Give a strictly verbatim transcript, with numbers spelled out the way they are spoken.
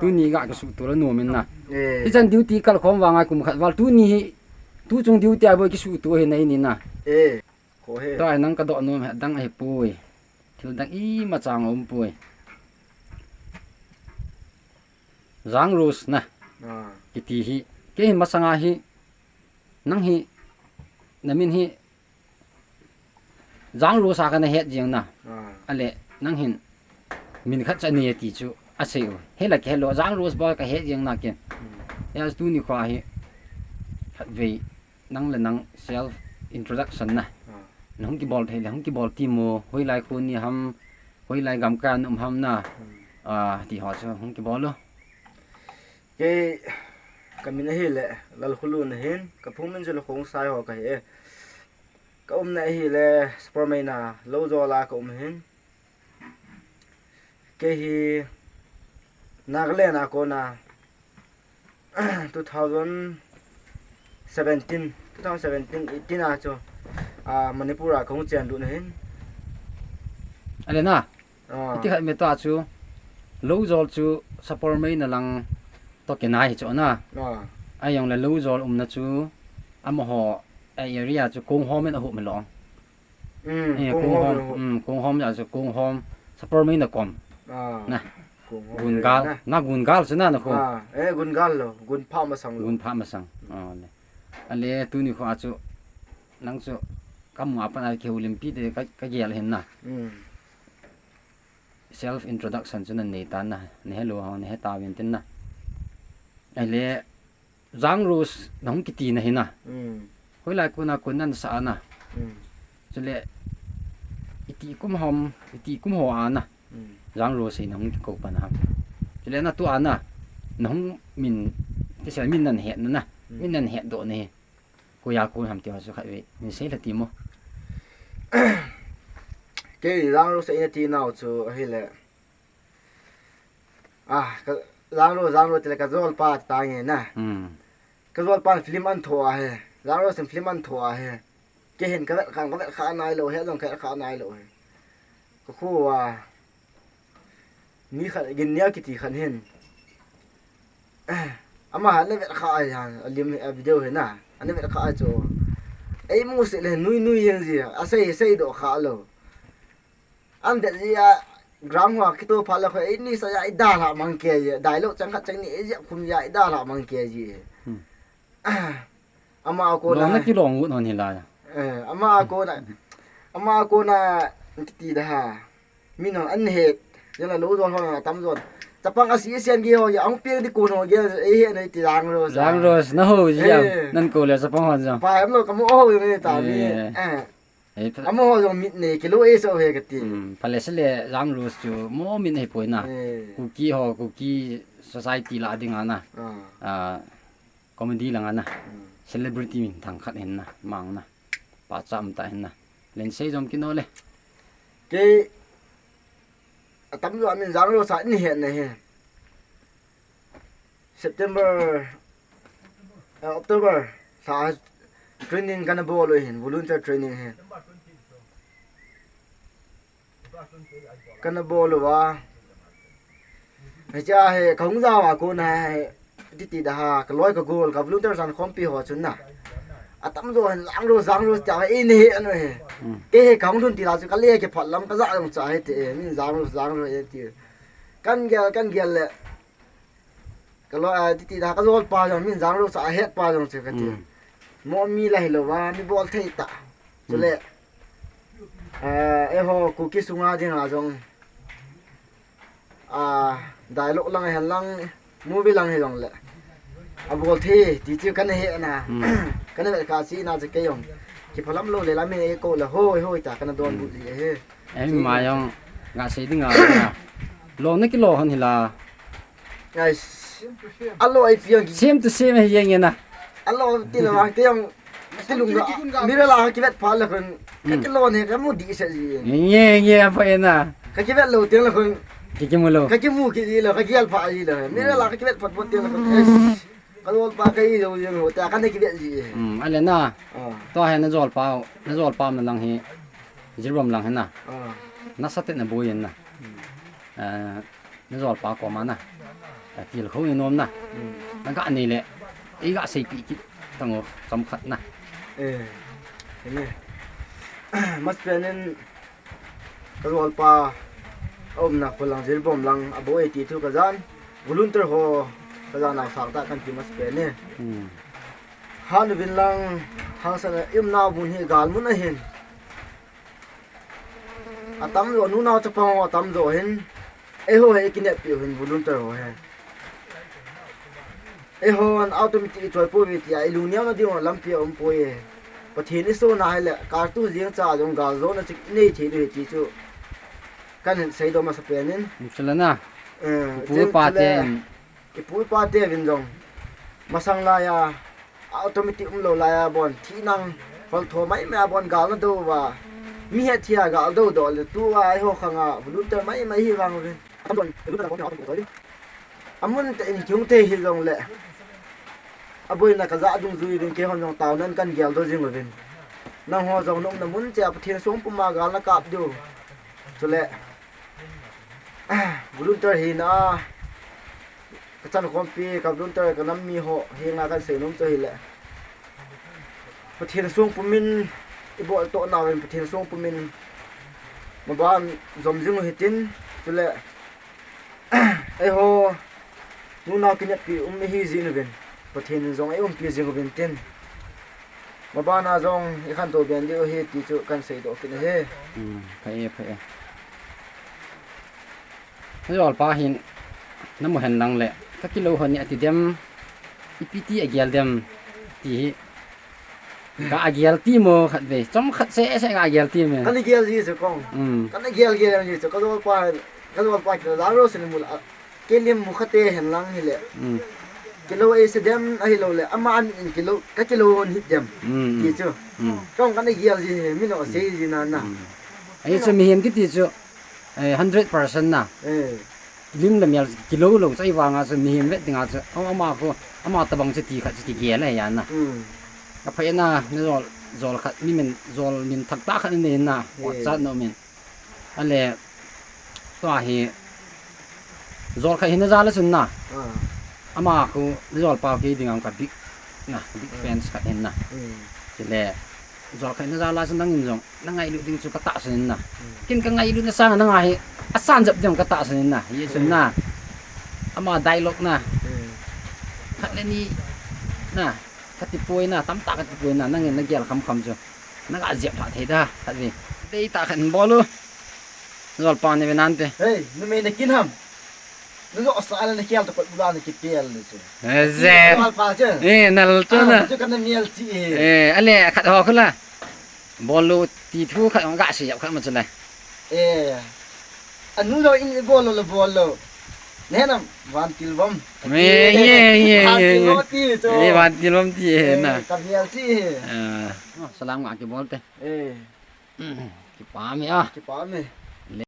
Tuni ga kisuhto la nom in na. Eh. Hichan duty kal khom vang a kum khat val tuni hi. Tu chung duty a boi kisuhto hi na ini na. Eh. Ko he. Tua nang ka doh nom he dang ahi poi. Thil dang imacha um poi. Jang Rose na. Ah. Kiti hi. Kei hi masanga hi. Nang hi. Na min hi. Jang Rose a kana het jeng na. Ah. Ale nang hin. Min khat cha ni ti chu. Asei u. He la ke lo. Jang Rose boi ka het jeng na ke. Hmm. Ya tuni kho hi. Khat vei. Nang le nang self introduction na. Ah. Na hung kibol thei le, hung kibol ti mo, hoilai khu ni ham, hoilai gam ka num ham na. Hmm. Ah, ti ho chu hung kibol lo. Kei, ka min ahi le, Lalkhulun ahin, ka phung min chu Lakhongsai ho ka hi e. Ka umna ahi le, Sapormeina, Loujol a ka um ahin. Kei hi Nagaland a kona two thousand seventeen, two thousand seventeen, eighteen a chu, ah, Manipur a kahung chen lut na hin. Ale na, ah, iti khat me ta chu, Loujol chu Sapormeina lang to ke nai chu na. Ah. Ayong le Loujol umna chu, amaho, a area chu Konghom in ahu me lo. Mm, eh, Konghom, Konghom, mm, Konghom ja chu Konghom, Sapormeina kom. Ah, na. Konghom area Gungal, na. Na Gungal chu na na khu. Ah, eh, Gungal lo, Gunpha masang lo. Gunpha masang. Ah, le. Ale tuni khu a chu, nang chu, kamu a pan a kihoulimpi te ka, ka gel hin na. Mm. Self introduction chu na nei ta na, na hello ho, na he ta vin tin na. Ale, Jang Rose na hung kiti na hi na. Mm. Hoilai kona kon nan sa na. Mm. Chule iti kum hom, iti kum ho a na. Mm. Jang Rose na hung kiko pa na. Chule na tu a na. Na hung min, ti sa min nan het na na. Mm. Min nan het do na hi. Ko ya ko ham ti ho su khat ve. Min sei la ti mo. Kei Jang Rose ina ti nau chu ahi le. Ah, ka, Jang Rose, Jang Rose tile ka jolpa ta nge na. Hmm. Ka jolpa film an tho a he. Jang Rose film an tho a he. Kei hin ka vet kha, ka vet kha nai lo he, jong ka vet kha nai lo he. Ka khu a. Ni kha, gin nia kiti khan hin. Ama ha na vet kha a ya, a lim he, a video he na. Ana vet kha a chu. Ei mu se le nui nui yen ji. A sei, sei do kha lo. An det ji a gram hua kito pha le khoi ni sa ya i da la mang ke ji. Dai lo chang khat chang ni e ji khum ya i da la mang ke ji. Hmm. Ama a kona. Lo na ki long ut hon hi la. Eh, ama a kona. Ama a kona kiti da ha. Mi no an het. Jala lo jon hon tam jon. Chapang a si sian gi ho ya ang piang di ko no ge e he nei ti Jang Rose. Jang Rose na ho ji ya. Eh. Nan ko le chapang hon jong. Pa em lo ka mo ho ni ta mi. Eh. Eh. Ei, pha- Amaho jong mit nei kilo e so he kati. Hmm, phale sele Jang Rose chu mo min hei poi na. Eh. Kuki ho, Kuki society la ding a na. Ah. Ah, comedy lang a na. Hmm. Celebrity min thang khat hin na, mang na. Pa cham ta hin na. Len sei jom kino le. Kei atam jo min Jang Rose a ni he na he. September, eh, October, sa training kana bol u hin, volunteer training hin. Kana bol u va. Hicha he, kahung jao a kona he, titi da ha, kaloi kagol, ka volunteer san khompi ho chun na. Atam jo hin, Jang Rose, Jang Rose, tia, e ne he, ano he. Hmm. Kei he, kahung lhun ti la chu, kale kiphat lam, kaja jong cha he te, min Jang Rose, Jang Rose, e ti. Kan gel, kan gel le. Kaloi, ah, titi da kajol pa jong, min Jang Rose a het pa jong chu kati. Hmm. Mo mi la hilou va, mi bol thei ta. Chule. Hmm. Ah, eiho Kuki sunga dinga jong. Ah, dialogue lang hen lang, movie lang hi jong le. Abol thei, ti chu kana he na. Hmm. Kana vet kha chi na chu kei jong. Kiphalam lou le la mi e ko le hoi hoi ta kana don bu ji he. Em ma jong, nga sei dinga. Lo na kilo hon hi la. Ais. Alo ai piang ki. Same to same hi jeng na. Alo ti la wang ti jong. Ti lung la. Mi la la ki vet pha la khun. Ka Hmm. Kilo ne ka mu di se ji. Nge nge apa ena. Ka ki vet lo ti la khun. Ki ki mu lo. Ka ki mu ki ji lo, ka ki al pha ji lo. Mi la la ka ki vet pha pha ti la khun. Ais. Ka jol pa ka i lo jeng ho ta ka ne ki vet ji. Hmm, ale na. Ah. To he na jol pa, na jol pa na lang hi. Jirom lang hi na. Ah. Na sa te na boi na. Hmm. Eh, na jol pa ko ma na. Ka tilkhou ni nom na. Hmm. Na ga nei le. Ei ga seipeh kit tang o, chomkhat na. Eh. Ene. Masapen in ka jolpa a umna kho lang, Jiribam lang, aboi e ti thu ka jan. Volunteer ho ka jan a sangtah kan ti masapen e. Hmm. Han uvin lang, hangsan a i umna mun hi gal mun ahin. Atamjo, nunao chapang ho atamjo hin, eiho hi i kineppi u hin volunteer ho hi. Eihon automatic i choi pouve tia i lungneona ding lampi aum poi e. Pathen i sona hile, kal tu jeng cha jong galjona chu i nei thei diu ahi ti chu kan hin seidoh masapen in. Chule na. Eh, i pu i pa te in. I pu i pa te uvin jong. Masang lai a, automatic umlou lai a bon, thina, holtho mai mai a bon gal na do uva. Mi hetthei a gal do do le tua eiho khang a volunteer mai mai hi vang uve. Amun tah in kium thei hijongle, aboina ka ja dungjui uvin keihon jong taona in kan geldoh jing uvin. Nangho jong na umna mun cheh a Pathen songpum a gal na kap diu. Chule, volunteer hina a, ka chankhompi, ka volunteer, ka nam mi ho henga kan seinom chu ahile, Pathen songpum in i boltoh nauvin Pathen songpum in maban jom jing u hitin, chule eiho nunao kineppi um i hi jing uvin, Pathen in jong ei umpi jing uvin tin. Maban a jong i khantou ben diu ahi ti chu kan seidoh kit ahi. Hmm, pha e, pha e. Ka jolpa hin, na mu hen lang le, ka kilou hon ni ati dem, ipi ti a gel dem, ti hi. Ka a gel ti mo khat ve, chomkhat seh seh ka a gel ti me. Ka na gel ji chu kong. Hmm. Ka na gel gel ji chu, ka jolpa hin, ka jolpa kila jang ro sin mul a. Kelim mu khate hen lang hile. Hmm. Kilou ei se dem ahilou le, ama an in kilou, ka kilou hon hit dem. Hmm. Ti chu. Hmm. Kong ka na gel ji hi, mi no sei ji na na. Hmm. Ahi chu mihem kiti chu, eh, hundred percent na. Eh. Lim le mel kilou lou chu ahivanga chu mihem vet dinga chu, ama, ama khu, ama tabang chu ti khat chu kigel ahi a na. Hmm. Ka pha e na, na jol, jol khat, mi min, jol min thak tah khat na nei na, eh, WhatsApp na min. Ale, tua hi, jol khat hi na jal a chun na. Ah. Ama khu, na jolpa kei dinga ka big, na, big, hmm, fans khat hin na. Hmm. Chule, jol khat hi na jal a chun nangin jong, na ngailut ding chu ka tahsan in na. Hmm. Ken ka ngailutna sanga nanga hi, asan jep ding ka tahsan in na. Hi chun na. Hmm. Ama dialogue na. Hmm. Khat le ni, na, ka ti poi na, tamtah ka ti poi na, nangin na gel kham kham chu. Na ga jep lha thei da, khat ve. Dei tah khat in bol u. Jolpa ni ve nante. Hei, numei na kin ham. Na jo sa la na kial to kot bula na kipel le chu. Eh, je. Jolpa chu. Eh, nal chu na. Ah, chu ka na mial chi e. Eh, ale khat ho khu la. Bol u ti thu khat ga sei jep khat ma chu le. Eh. Anu lo in bol lo, bol lo. Nena vantil bom. Eh, ye, ye, ye, ye. Vantil bom ti chu. Eh, vantil bom ti e na. Eh, ka mial chi e. Ah. Oh, salam nga kibol te. Eh. Hmm, kipah me a. Kipah me.